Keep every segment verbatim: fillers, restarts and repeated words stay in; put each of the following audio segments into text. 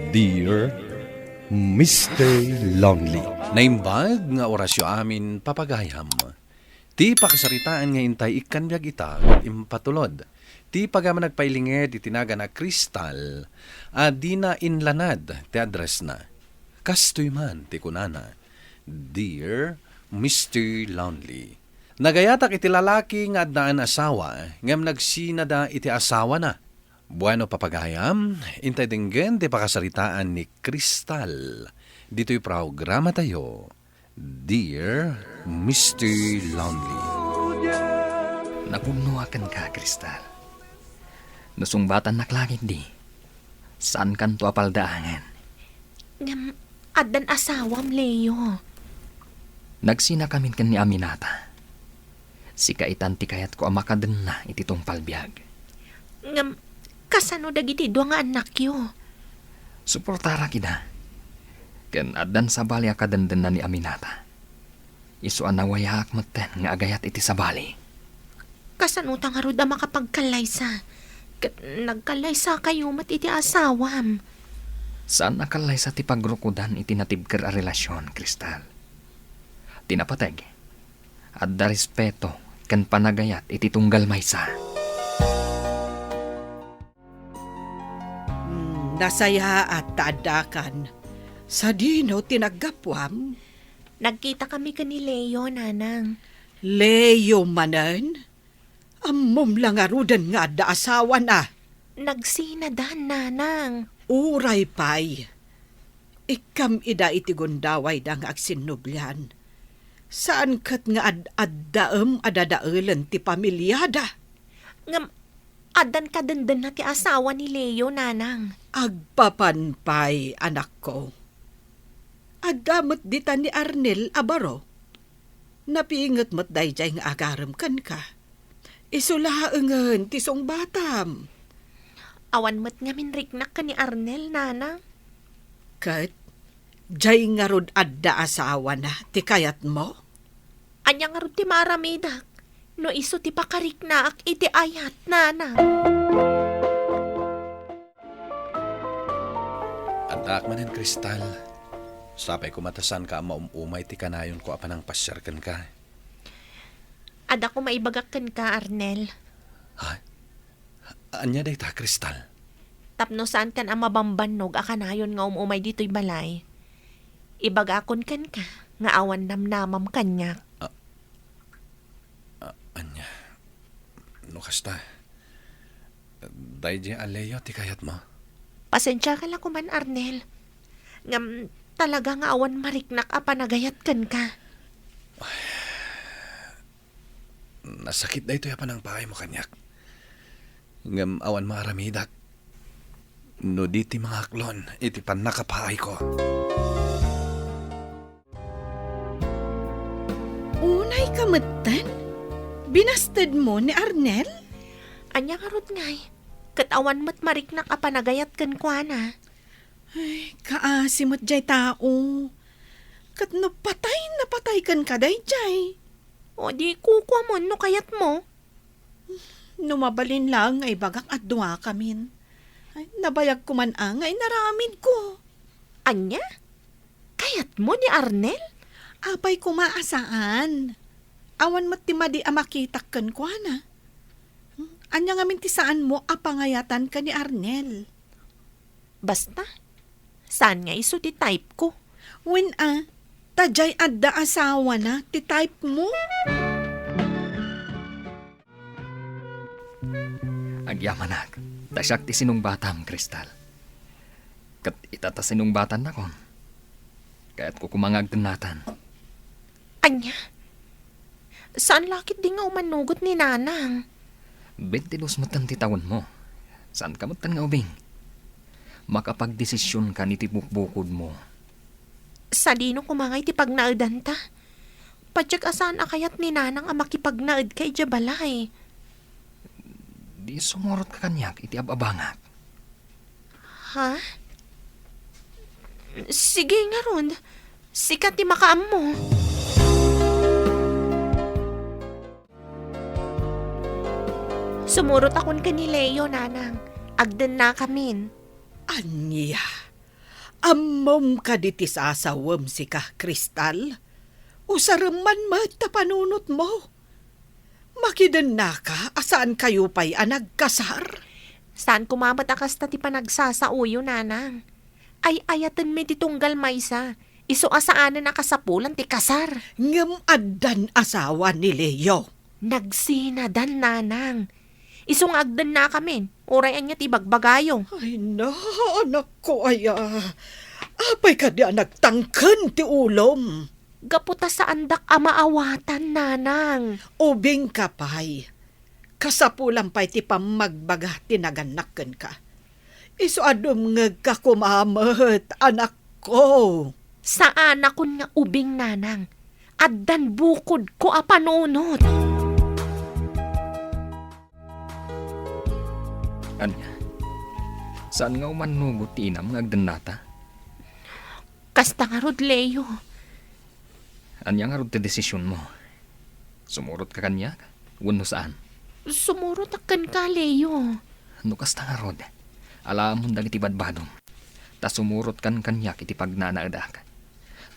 Dear Mister Lonely. Naimbag nga orasyo amin, papagayam. Ti pakasaritaan nga intay ikkan biag ita ket impatulod ti pagayam a nagpailinged iti nagan a Crystal a dina inlanad ti addressna. Kastoy man ti kunana, "Dear Mister Lonely, nagayatak iti lalaki nga addaan asawa, ngem nagsinada iti asawana." Bueno, papagayam, intay denggen ti pakasaritaan ni Crystal ditoy programatayo, Dear Mister Lonely. Napudnoak kenka, Crystal. No sungbatannak la ketdi, saankanto a paldaangen. Ngem, addan asawam, Leo. Nagsinakamin ken ni Aminata. Sika itan ti kayatko a makadenna iti tungpal biag. Ngem, kasano dagiti dua nga annakyo? Suportarak ida. Ken addan sabali a kadendenna ni Aminata. Isu a nawayaak metten nga agayat iti sabali. Kasano ta ngarud a makapagkallaysa? Ket nagkallaysakayo met iti asawam. Saan a kallaysa ti pagrukodan iti natibker a relasyon, Crystal. Ti napateg, adda respeto ken panagayat iti tunggal maysa. Mm, nasayaat ta addakan. Sadino ti naggapuam? Nagkitakami ken ni Leo, Nanang. Leo manen? Ammom la ngaruden nga adda asawana? Nagsinadan, Nanang. Uray pay. Ikkam ida iti gundawayda nga agsinnublian. Saan ket nga ad-addaem a dadaelen ti pamiliada. Ngem, addan kadendenna ti asawa ni Leo, Nanang. Agpapan pay, anakko. Adda met ditan ni Arnel a baro. Napinget met daydiay nga agarem kenka. Isu laengen ti sungbatam. Awan met ngamin riknak ken ni Arnel, Nanang. Ket, diay ngarud adda asawana ti kayatmo? Ania ngarud ti maaramidak no isu ti pakariknaak iti ayat, Nanang? Addaak manen, Crystal. Sapay koma ta saanka a maum-umay ti kanayonko a panangpasiar kenka. Adda koma ibagak kenka, Arnel. Ha? Ania dayta, Crystal? Tapno saankan a mabambannog a kanayon nga um-umay ditoy balay, ibagakon kenka nga awan namnamam kaniak. Ah, ah, ania? No kasta, daydiay a Leo ti kayatmo? Pasensiaka la koman, Arnel. Ngem talaga nga awan mariknak a panagayat kenka. Nasakit daytoy a panangpaaymo kaniak. Ngem awan maaramidak no di ti mangaklon iti pannakapaayko. Unayka metten? Binastedmo ni Arnel? Ania ngarud ngay? Ket awan met mariknak a panagayat kenkuana. Ay, kaasi met jay tao. Ket no patay, napatay kenka dayjay. O di kukuamon no kayatmo. No mabalin laeng nga ibagak a duakamin. Ay, nabayag koman a nga inaramidko. Ania? Kayatmo ni Arnel? Apay koma a saan. Awan met ti madi a makitak kenkuana. Ania ngamin ti saanmo a pangayatan ken ni Arnel? Basta, saan nga isu ti type ko. Wen a, ta jay adda asawana ti type mo? Agyamanak, ta siak ti sinungbatam, Crystal. Ket ita ta sinungbatannakon, kayatko koma nga agdennatan. Ania? Saan la ketdi nga umanugot ni Nanang? Bentidos metten ti tawenmo. Saanka metten nga ubing. Makapagdesisionka iti bukbukodmo. Sadino koma ngay ti pagnaedanta? Patiek a saan a kayat ni Nanang a makipagnaedka idiay balay. Di sumurotka kaniak iti ab-abangak. Ha? Sige ngarud. Sika ti makaammo. Sumurotakon ken ni Leo, Nanang. Agdennakamin. Ania? Ammom kadi ti sasawem sika, Crystal? Usarem man met ta panunotmo. Makidennaka a saankayo pay a nagkasar? Saan koma met a kasta ti panagsasaoyo, nanang. Ay-ayatenmi ti tunggal maysa, isu a saanen a kasapulan ti kasar. Ngem addan asawa ni Leo. Nagsinadan, nanang. Isu nga agdennakamin, uray ania ti ibagbagayo. Ay na, anakko aya. Apay kadi a nagtangken ti ulom? Gapu ta saandak a maawatan, nanang. Ubingka pay. Kasapulan pay ti pammagbaga ti nagannak kenka. Isu a dumngegka koma met, anakko. Saanakon nga ubing, nanang. Addan bukodko a panunot. Ania? Saan nga umannugot ti inam nga agdennata? Kasta ngarud, Leo. Ania ngarud ti desisionmo? Sumurotka kaniak wenno saan? Sumurotak kenka, Leo. No kasta ngarud, alaamon dagiti badbadom, ta sumurotkan kaniak iti pagnanaedak.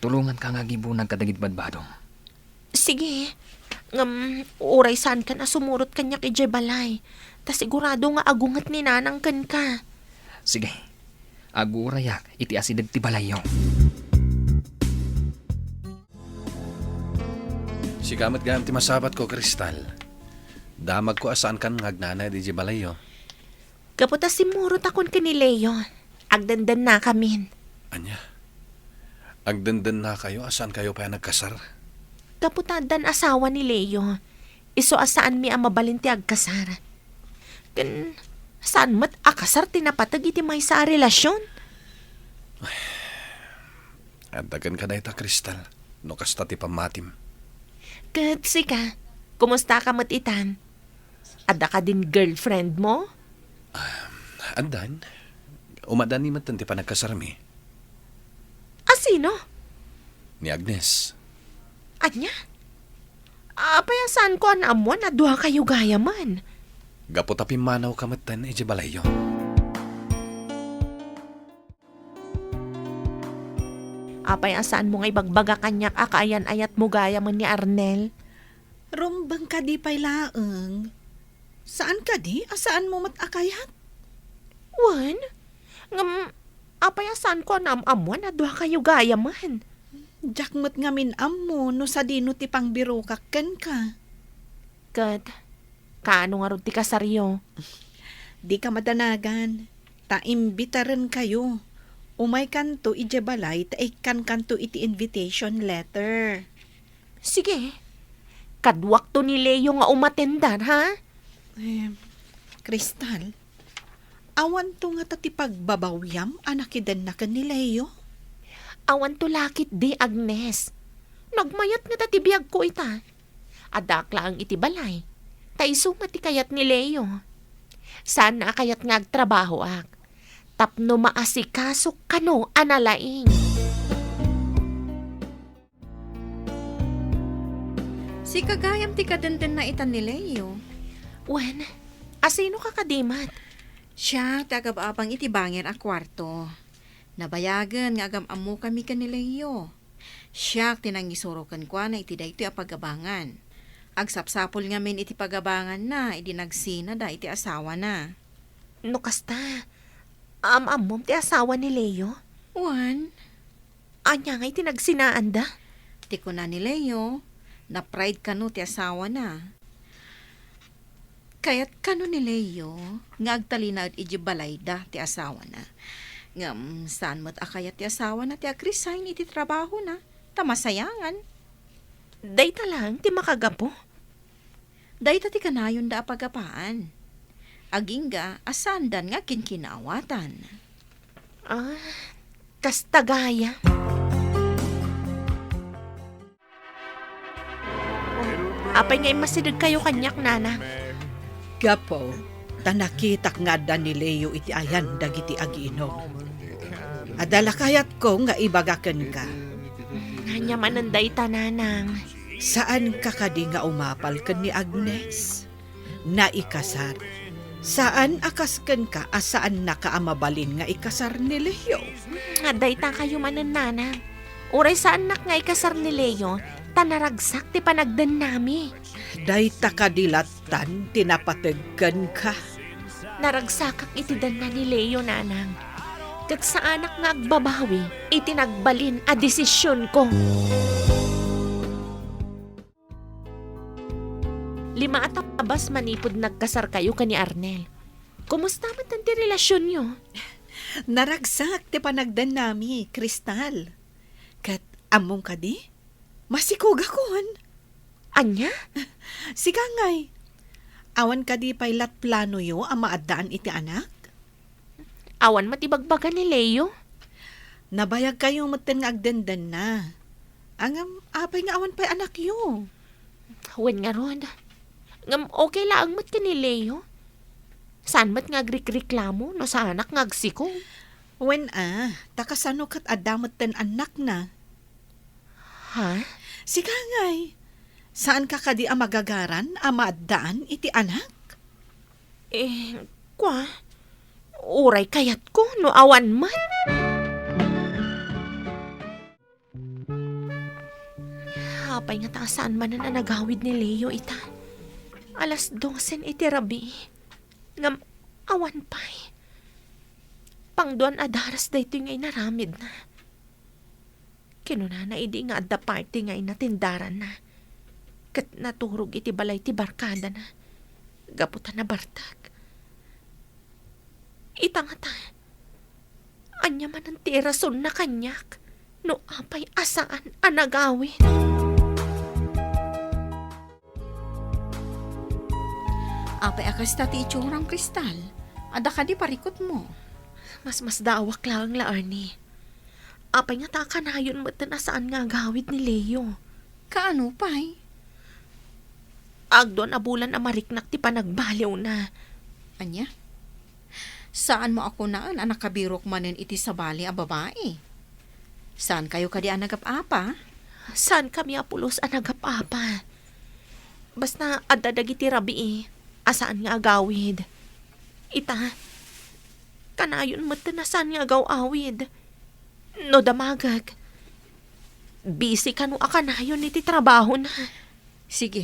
Tulonganka nga agibunag kadagiti badbadom. Sige. Ngem, uray saankan a sumurot kaniak idiay balay, ta sigurado nga agunget ni nanang kenka. Sige. Agurayak iti asideg ti balayyo. Sika met gayam ti masabatko, Crystal. Damagko a saankan nga agnanaed idiay balayyo. Gapu ta simmurotakon ken ni Leo, agdendennakamin. Ania? Agdendennakayo a saankayo pay a nagkasar? Gapu ta addan asawa ni Leo, isu a saanmi a mabalin ti agkasar. Ken saan met a kasar ti napateg iti maysa a relasion. Adda kenka dayta, Crystal, no kasta ti pammatim. Ket sika, kumustaka met itan? Adda kadin girlfriend mo? Ah, addan. Umadani met ti panagkasarmi. A sino? Ni Agnes. Ania? Apay a saanko a naammuan a duakayo gayamen? Gapu ta pimmanawka metten idiay balayyo. Apay a saanmo nga ibagbaga kaniak a kaayan-ayatmo gayamen ni Arnel? Rumbeng kadi pay laeng. Saan kadi a saanmo met a kayat? Wen, ngem apay a saanko a naam-ammoan a duakayo gayamen? Diak met ngamin ammo no sadino ti pangbirokak kenka. Ket kaano ngarud ti kasaryo? Dika madanagan, ta imbitarenkayo. Umaykanto idiay balay ta ikkankanto iti invitation letter. Sige. Kaduakto ni Leo nga umattendar, ha? Eh, Crystal, awanto ngata ti pagbabawiam a nakidenna ken ni Leo? Awanto la ketdi, Agnes. Nagmayat ngata ti biagko ita. Addaak laeng iti balay, ta isu met ti kayat ni Leo. Saanna a kayat nga agtrabahoak tapno maasikasok kano a nalaing. Sika gayam ti kadendenna itan ni Leo. Wen, a sino ka kadi met? Siak ti agab-abang iti bangir a kuarto. Nabayagen nga agam-ammokami ken ni Leo. Siak ti nangisuro kenkuana iti daytoy a pagabangan. Agsapsapul ngamin iti pagabanganna idi nagsinada iti asawana. No kasta, am-ammom ti asawa ni Leo? Wen. Ania ngay ti nagsinaanda? Ti kuna ni Leo, na-pride kano ti asawana. Kayat kano ni Leo nga agtalinaed idiay balayda ti asawana. Ngem saan met a kayat ti asawana ti agresign iti trabahona, ta masayangan. Dayta laeng ti makagapu? Dayta ti kanayonda a pagapaan. Agingga a saandan nga kinkinawatan. Ah, kasta gayam. Apay nga immasidegkayo kaniak, Nanang? Gapu, ta nakitak nga adda ni Leo iti ayan dagiti agiinom. Adda la kayatko nga ibaga kenka. Ania manen dayta, Nanang? Saanka kadi nga umapal ken ni Agnes? Naikasar, Saan a kas kenka a saannaka a mabalin nga ikasar ni Leo? Nga dayta kayo manen, Nanang. Uray saannak nga ikasar ni Leo, ta naragsak ti panagdennami. Dayta kadi lattan ti napateg kenka? Naragsakak iti denna ni Leo, Nanang. Ket saanak nga agbabawi iti nagbalin a desisionko. Lima a taon a bas manipud nagkasarkayo ken ni Arnel. Kumusta met ti relasionyo? Naragsak ti panagdennami, Crystal. Ket ammom kadi? Masikugakon. Ania? Sika ngay, awan kadi pay lat planoyo a maaddaan iti anak? Awan met ibagbaga ni Leo. Nabayagkayo metten nga agdendenna. Ngem apay nga awan pay anakyo? Wen ngarud. Ngem okay laeng met ken ni Leo. Saan met nga agrikreklamo no saanak nga agsiko. Wen a, ta kasano ket adda metten annakna? Ha? Sika ngay, saanka kadi a magagaran a maaddaan iti anak? Eh, kua, uray kayatko no awan met. Apay ngata a saan manen a nagawid ni Leo ita? Alas dosen iti rabii. Ngem awan pay. Pangduan a daras daytoy nga inaramidna. Kinunana idi nga adda party nga inatendaranna. Ket naturog iti balay ti barkadana. Gapu ta nabartek. Ita ngata, ania manen ti irasonna kaniak no apay a saan a nagawid? Apay a kasta ti itsuram, Crystal? Adda kadi parikutmo? Masmasdaawak laeng la, Arnie. Apay ngata a kanayon metten a saan nga agawid ni Leo? Kaano pay? Agduan a bulan a mariknak ti panagbaliwna. Ania? Saanmo a kunaen a nakabirok manen iti sabali a babai? Saankayo kadi a nagap-apa? Saankami a pulos a nagap-apa. Basta adda dagiti rabii a saan nga agawid. Ita, kanayon metten a saan nga agaw-awid. No damagek, busy kano a kanayon iti trabahona. Sige,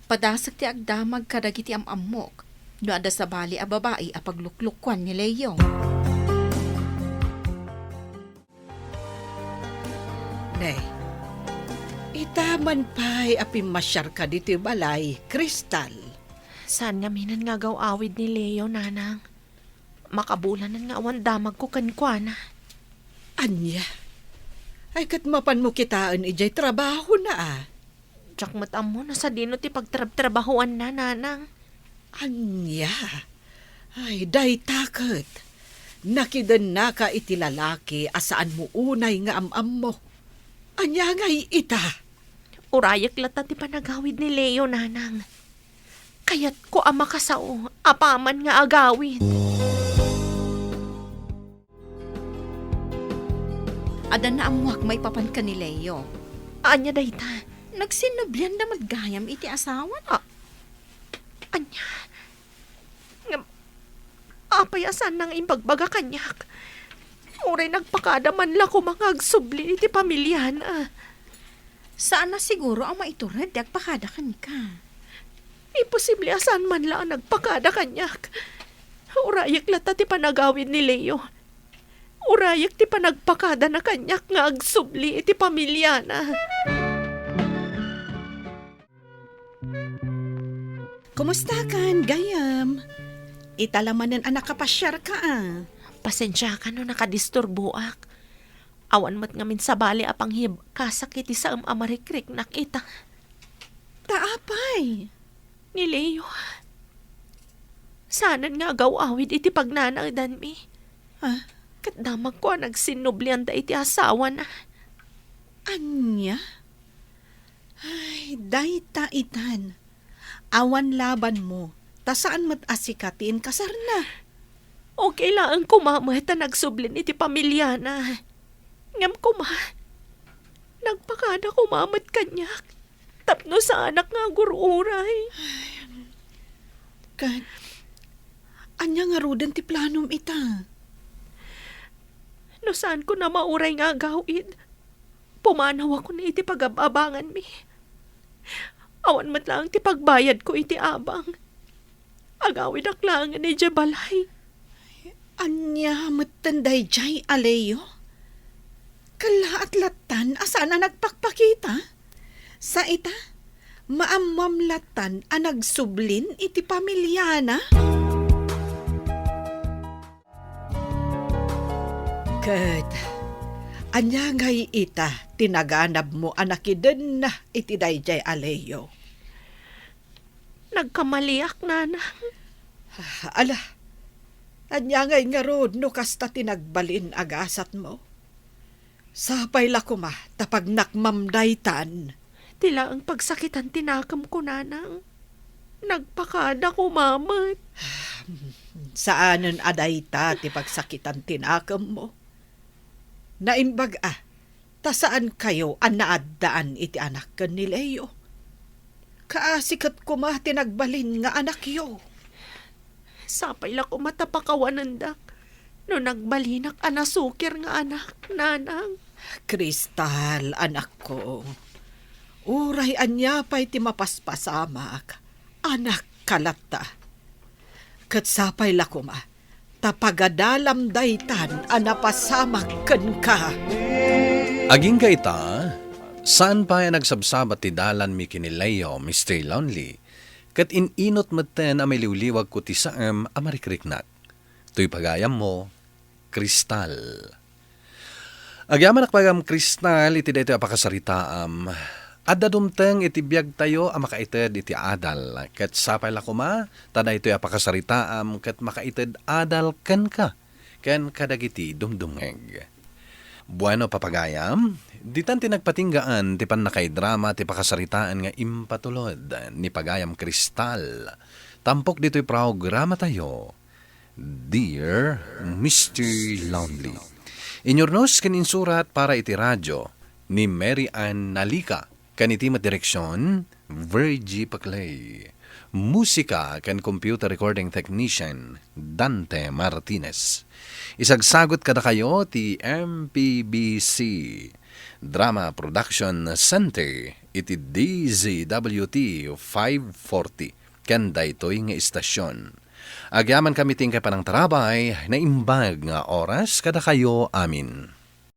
padasek ti agdamag kadagiti am-ammok no adda sabali a babai a pagluklukuan ni Leo. Ne, ita man pay a pimmasiarka ditoy balay, Crystal. Saan ngamin nga agaw-awid ni Leo, Nanang. Makabulanen nga awan damagko kenkuana. Ania? Ay, ket mapanmo kitaen idiay trabahona, a? Diak met ammo no sadino ti pagtrabtrabahoanna, Nanang. Ania? Ay, dayta ket. Nakidennaka iti lalaki a saanmo unay nga am-ammo. Ania ngay ita? Urayek latta ti panagawid ni Leo, Nanang. Kayatko a makasao apaman nga agawid. Adda naammoak maipapan ken ni Leo. Ania dayta? Nagsinnublianda met gayam iti asawana. A-, ania? Ngem, apay a saanna nga imbagbaga kaniak? Uray nagpakada man la koma nga agsubli iti pamiliana. Saan a siguro a maitured ti agpakada kenka. Imposible a saan man la a nagpakada kaniak. Urayek latta ti panagawid ni Leo. Urayek ti panagpakadana kaniak nga agsubli iti pamiliana. Kumustakan, gayyem? Ita la manen a nakapasiarka, a. Pasensiakan no nakadisturboak. Awan met ngamin sabali a panghibkasak iti saem a marikriknak ita. Ta apay? Ni Leo. Saanen nga agaw-awid iti pagnanaedanmi. A? Ket damagko a nagsinnublianda iti asawana. Ania? Ay, dayta itan. Awan labanmo, ta saan met a sika ti inkasarna. Okay laeng koma met a nagsublin iti pamiliana. Ngem koma, nagpakada koma met kaniak tapno saanak nga agur-uray. Ket, Ania ngaruden ti planom ita? No saanko a mauray nga agawid, pumanawakon iti pagab-abanganmi. Awan met laeng ti pagbayadko iti abang. Agawidak laengen idiay balay. Ania metten daydiay a Leo? Kallaat lattan a saan a nagpakpakita? Sa ita, maammoam lattan a nagsublin iti pamiliana? Ket ania ngay ita ti naganabmo a nakidenna iti daydiay a Leo? Nagkamaliak, Nanang. Ala, ania ngay ngarud no kasta ti nagbalin a gasatmo? Sapay la koma ta pagnakmam daytan. Ti laeng pagsakitan ti nakemko, Nanang. Nagpakada koma met. Saanen a dayta ti pagsakitan ti nakemmo. Naimbag a, ta saankayo a naaddaan iti anak ken ni Leo. Kaasi ket koma ti nagbalin nga anakyo. Sapay la koma ta pakawanendak no nagbalinak a nasukir nga anak, Nanang. Crystal, anakko, uray ania pay ti mapaspasamak, anakka latta. Ket sapay la koma ta pagadalam daytan a napasamak kenka. Agingga ita, saan pay a nagsabsabat ti dalanmi ken ni Leo, Mister Lonely, ket in-inut metten a maliwliwagko ti saem a marikriknak. Toy pagayammo, Crystal. Agyamanak pay gayam, Crystal, iti daytoy a pakasaritaam. Adda dumteng iti biagtayo a makaited iti adal, ket sapay la koma ta daytoy a pakasaritaam ket makaited adal kenka ken kadagiti dumdumngeg. Bueno, papagayam, ditan ti nagpatinggaan ti pannakaidrama ti pakasaritaan nga impatulod ni pagayam Crystal. Tampok ditoy programatayo, Dear Mister Lonely. Inyurnos ken insurat para iti radio ni Mary Ann Nalica, ken iti met direksion, Virgie Paclay. Musika ken computer recording technician, Dante Martinez. Isagsagut kadakayo ti M P B C Drama Production Center iti D Z W T five forty ken daytoy nga istasion. Agyamankami ti inkay panangtarabay, naimbag nga oras kadakayo amin.